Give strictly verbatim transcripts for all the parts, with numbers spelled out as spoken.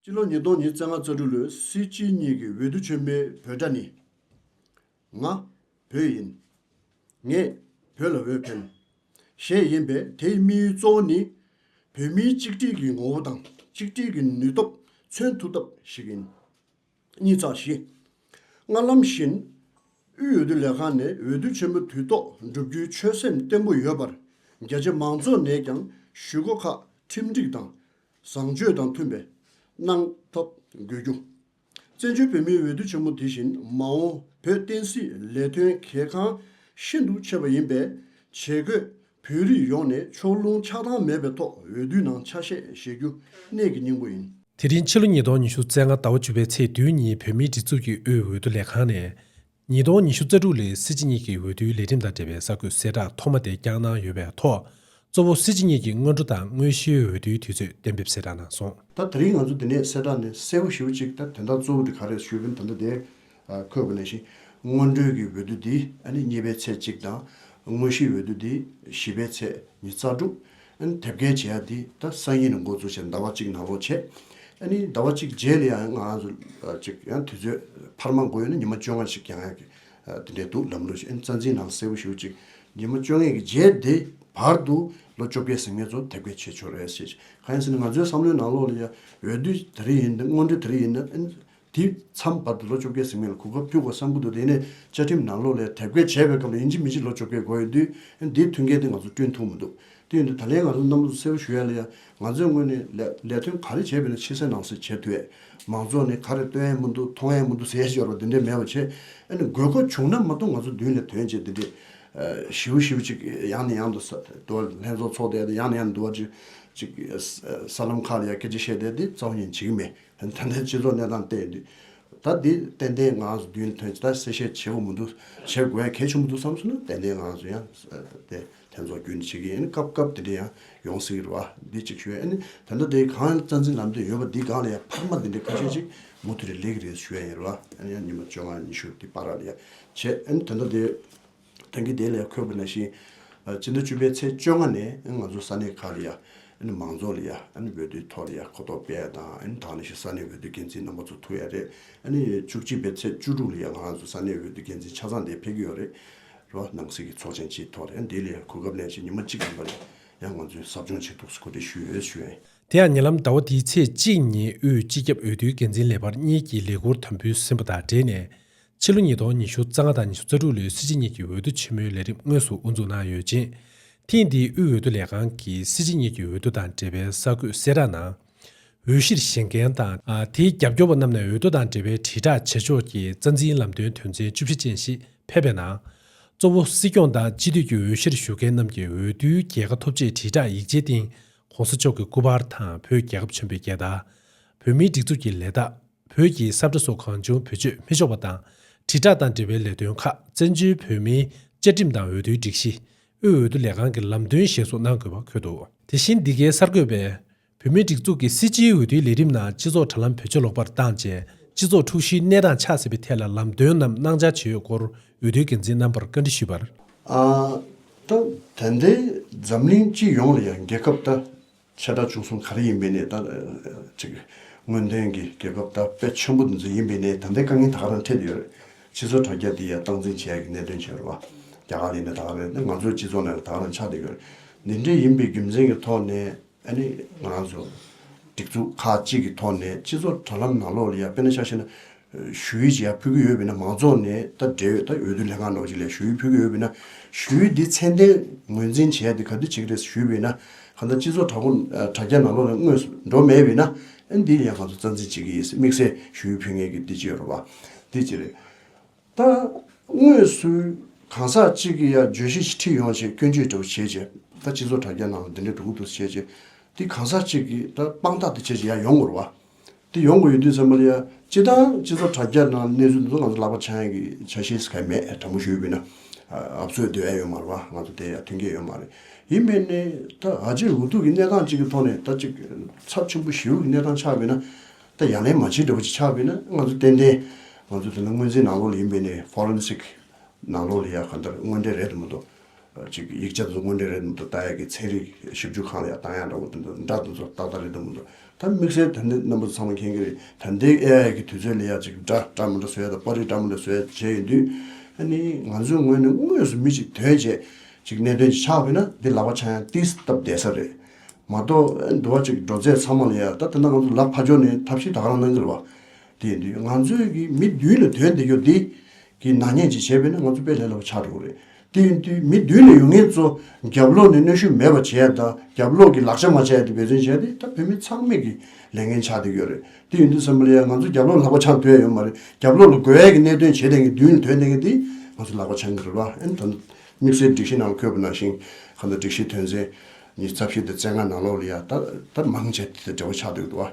སྤྱི་ལོ་ཉིས་སྟོང་ཉི་ཤུ་རྩ་ལྔ་རྩ་དྲུག་ལོའི་སྲིད་སྤྱི་གཉིས་ཀྱི་འོས་བསྡུ་ཆེན་མོའི་འབོད་སྒྲ་ནི། ང་བོད་ཡིན། ངས་བོད་ལ་འོས་འཕེན། ཞེས་ཡིན་པས། དེའི་དམིགས་ཡུལ་གཙོ་བོ་ནི། བོད་མིའི་གཅིག་སྒྲིལ་གྱི་ངོ་བོ་དང་གཅིག་སྒྲིལ་གྱི་ནུས་སྟོབས་མཚོན་ཐུབ་ཐབས་ཤིག་ཡིན། གཉིས་ཚག་བཞི། སྔར་ལམ་བཞིན། དབུས་འོས་བསྡུ་ལས་ཁང་ནས་འོས་བསྡུ་ཆེན་མོ་དུས་ཐོག་འགྲུབ་རྒྱུའི་ཆོད་སེམས་བརྟན་པོ་ཡོད་པར། རྒྱ་ཆེ་མང་ཚོགས་ནས་ཀྱང་ཞུ་སྒོ་ཁག་ཁྲིམས་སྒྲིག་དང་བཟང་སྤྱོད་དང་མཐུན་པའི་གནང་ཐབས་དགོས་རྒྱུ། བཙན་བྱོལ་བོད་མིའི་འོས་བསྡུ་ཆེན་མོ་དེ་བཞིན་མ་འོངས་བོད་བསྟན་སྲིད་ལས་དོན་གལ་འགངས་ཤིན་ཏུ་ཆེ་བ་ཡིན་པས། བྱེད་དགོས་བོད་རིགས་ཡོངས་ནས་ཕྱོགས་ལྷུང་ཆགས་སྡང་མེད་པའི་ཐོག་འོས་བསྡུའི་ནང་ཆ་ཤས་བཞེས་རྒྱུ་གནད་ཀྱི་སྙིང་པོ་ཡིན། དེ་རིང་ཕྱི་ལོ་ཉིས་སྟོང་ཉི་ཤུ་རྩ་ལྔ་ཟླ་བ་བཅུ་པའི་ཚེས་བདུན་ཉིན་བོད་མིའི་སྒྲིག་འཛུགས་ཀྱི་དབུས་འོས་བསྡུ་ལས་ཁང་ནས། ཉིས་སྟོང་ཉི་ཤུ་རྩ་དྲུག་ལོའི་སྲིད་སྤྱི་གཉིས་ཀྱི་འོས་བསྡུའི་ལས་རིམ་དང་འབྲེལ་བའི་གསར་འགོད་གསལ་བསྒྲགས་ཐོག་མ་དེ་བསྐྱངས་གནང་ཡོད་པའི་ཐོག་གཙོ་བོ་སྲིད་སྤྱི་གཉིས་ཀྱི་སྔོན་འགྲོ་དང་དངོས་གཞིའི་འོས་བསྡུའི་དུས་ཚོད་གཏན་འབེབས་གསལ་བསྒྲགས་གནང་སོང་། ད་དེ་རིང་ང་ཚོ་འདི་ནས་གསལ་བསྒྲགས་ནས་གསལ་པོ་ཞེ་པོ་ཅིག་ད་དོན་དག་གཙོ་བོ་དེ་ག་རེ་ཞུས་པ་ཡིན་ད་ལྟ་དེ་འཁོད་པ་ནང་བཞིན་སྔོན་འགྲོའི་གི་འོས་བསྡུ་འདི་ཨ་ནི་གཉིས་པའི་ཚེས་གཅིག་དང་དངོས་གཞིའི་འོས་བསྡུ་འདི་བཞི་པའི་ཚེས་ཉི་ཤུ་རྩ་དྲུག་ཨ་ནི་དེབ་སྐྱེལ་བྱེད་ཡ་འདི་ད་སང་ཉིན་ནས་འགོ་བཙུགས་བྱས་ཟླ་བ་གཅིག་ནང་ལོགས་བྱས། ཨ་ནི་ཟླ་བ་གཅིག་རྗེས་ལ་ཡང་ང་རང་ཚོ་ཅིག་ཡང་དུས་ཚོད་འཕར་མ་འགོར་ཡོད་ན་ཉི་མ་བཅོ་ལྔ་ཞིག་འགྱངས་ཡ་གི་དེ་འདྲས་འདུག་ལམ་ལུགས་ཤིག་ཨ་ནི་རྩ་འཛིན་ནང་གསལ་པོ་ཞེ་པོ་ཅིག་ཉི་མ་བཅོ་ལྔ་གི་རྗེས་དེ་བར་དུ་ལོ་བཅོ་བརྒྱད་ཟིན་མཁན་ཚོ་དེབ་སྐྱེལ་བྱེད་ཆོག་རེད་ཟེར། གང་ཡིན་ཟེར་ན་ང་ཚོའི་བསམ་བློའི་ནང་ལོགས་ལ་ཡ་འོས་བསྡུ་དེ་རིང་ཡིན་ན་སྔོན་འགྲོ་དེ་རིང་ཡིན་ན་ཨ་ནི་དེ་མཚམས་བར་དུ་ལོ་བཅོ་བརྒྱད་ཟིན་མཁན་ལ་གོ་སྐབས་ཕུལ་དགོས་བསམ་གྱི་འདུག་དེ་ནས་བཅའ་ཁྲིམས་ནང་ལོགས་ལ་ཡ་དེབ་སྐྱེལ་བྱས་པའི་སྐབས་ལ་ཡིན་གཅིག་མིན་གཅིག་ལོ་བཅོ་བརྒྱད་འགོར་ཡོང་དུས་ཨ་ནི་དེའི་མཐུན་རྐྱེན་དེ་ང་ཚོ་བསྐྲུན་ཐུབ་མི་འདུག་དེ་ཡིན་དུས་ད་ལན་ང་ཚོ་རྣམ་པ་ཚོ་གསལ་པོ་ཞུ་ཡ་ལ་ཡ་ང་ཚོའི་ངོས་ནས་ལས་ལས་དོན་ག་རེ་བྱས་པ་ཡིན་ན་ཕྱི་གསལ་ནང་གསལ་བྱེད་ཐུབ་ཡས། མང་ཚོགས་ནས་ག་རེ་སྟོན་ཡས་མི་འདུག་མཐོང་ཡས་མི་འདུག་ཟེར་ཡས་ཤོར་བ་དེ་འདྲས་མེད་པ་བྱས། ཨ་ནི་དགོས་མཁོ་བྱུང་ན་མ་གཏོགས་ང་ཚོ་མདུན་ལ་ཐོན་བྱས་དེ་འདྲས་ཞིའུ་ཞིའུ་ཅིག་ཡང་ནས་ཡང་དུ་ས་དུ་བ་ལྷན་ཚོགས་ཚོགས་བསྡད་དེ་ཡང་ནས་ཡང་དུ་དུ་བ་ཅིག་ཅིག་ས་ལམ་ཁག་ལ་ཡ་སྐད་ཆ་བཤད་བསྡད་དེ་རྩ་བ་ཉིད་བྱེད་ཀྱི་མེད། ད་ལྟའི་སྤྱི་ཚོགས་གནས་སྟངས་བལྟས་ཡོང་དུས་ད་འདི་ཏན་ཏན་ང་ཚོ་མདུན་ལ་ཐོན་བྱས་ད་གསལ་བཤད་བྱེད་དགོས་མི་འདུག་བྱེད་དགོས་ཡ་གལ་ཆེན་པོ་འདུག་བསམ་སོང་ན་ཏན་ཏན་ང་ཚོ་ཡང་དེ། ལྷན་ཚོགས་བརྒྱུད་ནས་བྱེད་ཀྱི་ཡིན། སྐབས་སྐབས་དེ་འདྲ་ཡང་ཡོང་སྲིད་ཀྱི་རེད་བ། འདི་གཅིག་ཞུ་ཡ་ཨ་ནི་ད་ལྟ་དེ་གང་རྩ་འཛིན་ལམ་སྟོན་ཡོད་པ་འདི་སྒང་ལ་ཡང་འཕར་མ་འདི་འདྲའི་ཁ་ཤས་ཅིག་མུ་མཐུད་རེ་སླེབས་ཀྱི་རེད་ཞུ་ཡ་ཡིན་རེད་བ། ཨ་ནི་ཡང་ཉི་མ་བཅོ་ལྔ་ཉི་ཤུ་འདི་བར་ལ་ཡང་བྱས། ཨ་ནི་ད་ལྟ་དེ་ཐེངས་ཀྱི་དེ་ལ་ཡང་འཁོད་པ་ནང་བཞིན་སྤྱི་ཟླ་བཅུ་པའི་ཚེས་བཅོ་ལྔ་ནས་ང་ཚོ་ས་གནས་ཁག་ལ་ཡང་ཨ་ནི་མང་ཚོགས་ལ་ཡང་ཨ་ནི་འོས་བསྡུའི་ཐོག་ལ་ཡང་གོ་རྟོགས་སྤེལ་ཡ་དང་ཨ་ནི་དེ་ནང་བཞིན་ས་གནས་འོས་བསྡུ་འགན་འཛིན་རྣམ་པ་ཚོ་ཐུག་ཡ་རེད། ཨ་ནི་བཅུ་གཅིག་པའི་ཚེས་བཅུ་དྲུག་ལ་ཡང་ང་རང་ཚོ་ས་གནས་འོས་བསྡུ་འགན་འཛིན་ཆ་ཚང་དེ་ཕེབས་ཀྱི་ཡོད་རེད། རོ་ནང་སྲིད་ཀྱི་ཚོགས་ཆེན་གཅིག་ཐོག་རེད། འདི་ལས་གོ་སྐབས་ལེན་ཞིང་ཉི་མ་གཅིག་ཡིན་པ་ལས་ཡང་ང་ཚོས་ཟབ་སྦྱོང་བྱེད་ཐུབ་སུ་གོ་སྒྲིག་ཞུ་ཡོད་ཞུ་ཡ་ཡིན། དེ་ཡང་ཉེ་ལམ་ཟླ་བ་འདིའི་ཚེས་གཅིག་ཉིན་དབུས་སྤྱི་ཁྱབ་འོས་བསྡུའི་འགན་འཛིན་ལས་འཕར་གཉིས་ཀྱི་ལས་ཁུར་དམ་འབུལ་ཟིན་པ་དང་འབྲེལ་ནས། ཕྱི་ལོ་ཉིས་སྟོང་ཉི་ཤུ་རྩ་ལྔ་དང་ཉི་ཤུ་རྩ་དྲུག་ལོའི་སྲིད་སྤྱི་གཉིས་ཀྱི་འོས་བསྡུ་ཆེན་མོའི་ལས་རིམ་དངོས་སུ་དབུ་འཛུགས་གནང་ཡོད་ཅིང་། ཐེངས་འདིའི་དབུས་འོས་བསྡུ་ལས་ཁང་གིས་སྲིད་སྤྱི་གཉིས་ཀྱི་འོས་བསྡུ་དང་འབྲེལ་བའི་གསར་འགོད་གསལ་བསྒྲགས་ནང་། འོས་གཞིར་བཞེངས་མཁན་དང་། ཨ། དེའི་རྒྱབ་སྐྱོར་བ་རྣམས་ནས་འོས་བསྡུ་དང་འབྲེལ་བའི་དྲིལ་བསྒྲགས་བྱེད་ཕྱོགས་ཀྱི་རྩ་འཛིན་ལམ་སྟོན་དོན་ཚན་བཅུ་བཞི་ཅན་ཞིག་ཕེབས་པའི་ནང་། གཙོ་བོ་སྲིད་སྐྱོང་དང་སྤྱི་འཐུས་ཀྱི་འོས་གཞིར་ཞུགས་མཁན་རྣམས་ཀྱི་འོས་བསྡུའི་རྒྱལ་ཁ་ཐོབ་ཆེད་དྲིལ་བསྒྲགས་ཡིག་ཆའི་སྟེང་། ྋགོང་ས་མཆོག་གི་སྐུ་པར་དང་བོད་རྒྱལ་ཁབ་ཆེན་པོའི་རྒྱལ་དར། བོད་མིའི་སྒྲིག་འཛུགས་ཀྱི་ལས་རྟགས། བོད་ཀྱི་ས་བཀྲ་སོགས་གང་བྱུང་བེད་སྤྱོད་མི་ཆོག་པ་དང་། དྲིལ་བསྒྲགས་དང་འབྲེལ་བའི་ལས་དོན་ཁག་བཙན་བྱོལ་བོད་མིའི་བཅའ་ཁྲིམས་དང་འོས་བསྡུའི་སྒྲིག་གཞི། དབུས་འོས་བསྡུ་ལས་ཁང་གི་ལམ་སྟོན་ཞེས་སོགས་གནང་དགོས་པ་འཁོད་འདུག་དེ་བཞིན་འདི་གའི་གསར་འགོད་པས། བོད་མིའི་སྒྲིག་འཛུགས་ཀྱི་སྲིད་སྤྱིའི་འོས་བསྡུའི་ལས་རིམ་ནང་སྤྱི་ཚོགས་དྲ་ལམ་བེད་སྤྱོད་ལོག་པར་བཏང་རྗེས་སྤྱི་ཚོགས་འཁྲུག་གཞིའི་གནས་སྟངས་ཆགས་སྲིད་པའི་ཐད་ལ་ལམ་སྟོན་ནམ་གནང་འཆར་ཅི་ཡོད་སྐོར་འོས་བསྡུའི་འགན་འཛིན་རྣམ་པར་བཀའ་འདྲི་ཞུས་པར། ཨ། ད་ད་ལྟའི་འཛམ་གླིང་སྤྱི་ཡོངས་ལ་ཡང་རྒྱལ་ཁབ་ད་ཆེ་ཕྲ་ཆུང་གསུམ་ག་རེ་ཡིན་པའི་ནས་ད་ཅིག་སྔོན་ཐོན་གྱི་རྒྱལ་ཁབ་ད་དཔེ་ཆེན་པོ་འདི་ཚོ་ཡིན་པའི་ནས་ད་ལྟའི་དཀའ་ངལ་ད་ག་རང་འཕྲད་དེ་ཡོད་རེད། སྤྱི་ཚོགས་དྲ་རྒྱ་འདི་ཡང་སྟངས་འཛིན་བྱེད་ཡག་གི་གནད་དོན་ཆེ་བ་རེད་བ། རྒྱ་གར་ཡིན་ན་ད་ག་རེད། ང་ཚོའི་སྤྱི་ཚོགས་ནང་ལ་ད་ག་རང་ཆགས་བསྡད་ཡོད་རེད། འདི་འདྲའི་ཡིན་པའི་རྒྱུ་མཚན་གྱི་ཐོག་ནས། ཨ་ནི་ང་རང་ཚོ་སྒྲིག་འཛུགས་ཁག་ཅིག་གི་ཐོག་ནས་སྤྱི་ཚོགས་དྲ་ལམ་ནང་ལོགས་ལ་ཡ་དཔེར་ན་ཆ་བཞག་ན་ཞུ་ཡིག་ཅིག་ཡ་ཕུལ་གྱི་ཡོད་པ་ཡིན་ན། མང་ཚོགས་ནས་ད་འབྲེལ་ཡོད་ད་འོས་བསྡུ་ལས་ཁང་ནང་ཅིག་ལ་ཞུ་ཡིག་ཕུལ་གྱི་ཡོད་པ་ཡིན་ན། ཞུ་ཡིག་འདི་ཚད་ལྡན་ངོས་འཛིན་བྱས་ཏེ་ག་དུས་བྱེད་ཀྱི་རེད་ཞུས་པ་ཡིན་ན། གང་ལྟར་སྤྱི་ཚོགས་དྲ་འགོ་དྲ་རྒྱ་ནང་ལོགས་ལ་དངོས་སུ་འགྲོ་མེད་པ་ཡིན་ན། ཨ་ནི་འདི་ཡང་ང་ཚོ་རྩ་འཛིན་བྱེད་ཀྱི་ཡིན། དམིགས་བསལ་ཞུ་ཡིག་ཕུལ་མཁན་གྱི་འདི་ཅིག་ཡོད་རེད་བ། འདི་ཅིག་རེད། ད་དངོས་སུ་གང་ཟག་གཅིག་གིས་ཡ་བརྗོད་གཞི་ཞིག་ཁྲིད་ཡོང་བྱས་སྐྱོན་བརྗོད་འདྲ་བོ་བྱས་བྱས་ད་སྤྱི་ཚོགས་དྲ་རྒྱ་ནང་ལ་འདི་འདྲ་འགྲོ་གི་འདུག་བྱས་བྱས་འདི་གང་ཟག་གཅིག་གིས་ད་དཔང་རྟགས་དེ་བྱས་བྱས་ཡ་ཡོང་དགོས་རེད་བ། འདི་ཡོང་དགོས་ཡོད་དུས་ཙམ་པ་ལ་ཡ་སྤྱི་བཏང་སྤྱི་ཚོགས་དྲ་རྒྱ་ནང་གནས་ཚུལ་འདི་ཚོ་ང་ཚོ་ལག་པ་འཆང་ཡ་གི་འཆར་གཞི་ཟེར་ག་མེད། དྲང་པོ་ཞུས་པ་ཡིན་ན་ཨབ་སོ་སྡོད་ཡ་ཡོད་མ་རེད་བ། ང་ཚོ་དེ་ཡ་མཐུན་རྐྱེན་ཡོད་མ་རེད། ཡིན་པས་ནས་ད་ཨ་ཅེ་འུ་ཐུག་གི་གནས་སྟངས་གཅིག་གི་ཐོག་ནས་ད་ཅིག་ཚབས་ཆེན་པོ་ཞེ་པོ་གི་གནས་སྟངས་ཆགས་པ་ཡིན་ན། ད་ཡ་ལན་མ་བྱེད་འདྲ་བོ་ཅིག་ཆགས་པ་ཡིན་ན་ང་ཚོ་ཏན་ཏན་ང་ཚོ་དེ་ནི་སྔོན་རྩིས་ནང་ལོགས་ལ་ཡིན་པའི་ནས་ཕོ་རེན་སིག་ནང་ལོགས་ལ་ཡ་ག་འདྲ་དངོས་འབྲེལ་རེད་དམ་མི་འདུག་ཅིག་ཡིག་ཆ་དེ་ཚོ་དངོས་འབྲེལ་རེད་མི་འདུག་ལྟ་ཡག་གི་ཚན་རིག་ཞིབ་འཇུག་ཁང་ལ་ཡང་བཏང་ཡག་འདྲ་བོ་དེ་འདྲ་འདྲ་དེ་ཚོ་ཏག་ཏག་རེད་འདུག་མི་འདུག་ད་དམིགས་བསལ་ད་འདི་རྣམ་པ་ཚོ་ཚང་མ་མཁྱེན་གྱི་རེད། ད་འདི་ཨེ་ཨའི་གི་དུས་ཚོད་ལ་ཡ་ཅིག་འདྲ་འདྲ་མི་འདྲ་བཟོ་ཡ་དང་པར་རིས་འདྲ་མི་འདྲ་བཟོ་ཡ་བྱས་ཡོད་དུས། ཨ་ནི་ང་ཚོའི་ངོས་ནས་དངོས་སུ་མི་ཅིག་ཐོན་བྱས་ཅིག་གནད་དོན་ཅིག་ཆགས་པ་ཡིན་ན་འདི་ལག་པ་འཆང་ཡ་ཏིས་སྟབས་བདེ་ས་རེད། མ་གཏོགས་ཨ་ནི་འདུ་བ་ཅིག་འགྲོ་ཚད་ཚང་མ་ལ་ཡ་ད་དེ་འདྲ་ང་ཚོ་ལག་ཕར་ཕྱོགས་ནས་ཐབས་ཤེས་ད་ག་རང་གནང་གི་རེད་བ། དེ་ཡིན་དུས་ང་ཚོས་ཀྱི་མི་མདུན་ལ་ཐོན་བསྡད་རྒྱུ་འདི་གི་ནག་ཉེས་ཅིག་བྱས་པས་ན་ང་ཚོ་དཔེ་ལས་སླ་པོ་ཆགས་འགྲོ་གི་རེད། དེ་ཡིན་དུས་མི་མདུན་ལ་ཡོང་མཁན་ཚོ་རྒྱབ་ལོགས་ནས་གནོན་ཤུགས་མེད་པ་བྱས་དང་རྒྱབ་ལོགས་ཀྱི་ལག་ཆ་མ་བྱས་དེ་འབད་བརྩོན་བྱས་ཏེ་ད་བོད་མི་ཚང་མས་ཀྱི་ལས་འགན་ཆགས་བསྡད་ཀྱི་ཡོད་རེད། དེ་ཡིན་དུས་བསམ་པ་ལ་ཡ་ང་ཚོ་རྒྱབ་ལོགས་ལག་པ་འཆང་ཐུབ་ཡ་ཡོད་མ་རེད། རྒྱབ་ལོགས་ལ་དགོས་ཡ་གི་གནད་དོན་བྱས་བསྡད་མཁན་མདུན་ལ་ཐོན་བསྡད་མཁན་དེ་ང་ཚོ་ལག་པ་འཆང་གི་རེད་བ། ཨ་ནི་ད་དམིགས་བསལ་སྒྲིག་གཞི་ནང་ལ་འཁོད་པ་ནང་བཞིན་གང་ལྟར་སྒྲིག་གཞི་དོན་ཚན་ཉི་ཤུ་རྩ་བཞི་དང་རྩ་ལྔ་ནང་ལོགས་ལ་ཡ་ད་ད་མང་ཆེ་དེ་དང་འབྲེལ་བ་ཆགས་བསྡད་འདུག་བ།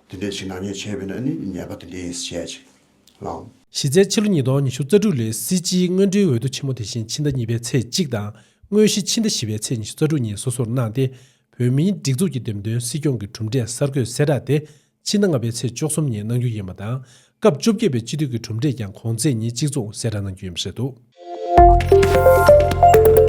དེ་འདྲའི་ཞིག་ནག་ཉེས་བྱས་པས་ན་ཨ་ནི་ཉེས་པ་དེ་འདྲའི་ཡིན་ཟེར་བྱས་ཅིག་ལའང་། གཞི་རྩའི་ཕྱི་ལོ་ཉིས་སྟོང་ཉི་ཤུ་རྩ་དྲུག་ལོའི་སྲིད་སྤྱིའི་དངོས་འབྲེལ་འོས་བསྡུ་ཆེན་མོ་དེ་བཞིན་ཕྱི་ཟླ་གཉིས་པའི་ཚེས་གཅིག་དང་། དངོས་གཞི་ཕྱི་ཟླ་བཞི་པའི་ཚེས་ཉི་ཤུ་རྩ་དྲུག་ཉིན་སོ་སོར་གནང་སྟེ། བོད་མིའི་སྒྲིག་འཛུགས་ཀྱི་འདེམས་ཐོན་སྲིད་སྐྱོང་གི་གྲུབ་འབྲས་གསར་འགོད་གསལ་བསྒྲགས་དེ་ཕྱི་ཟླ་ལྔ་པའི་ཚེས་བཅུ་གསུམ་ཉིན་གནང་རྒྱུ་ཡིན་པ་དང་། སྐབས་བཅོ་བརྒྱད་པའི་སྤྱི་འཐུས་ཀྱི་གྲུབ་འབྲས་ཀྱང་གོང་ཚེས་ཉིན་གཅིག་མཚུངས་གསལ་བསྒྲགས་གནང་རྒྱུ་ཡིན་པ་རེད་འདུག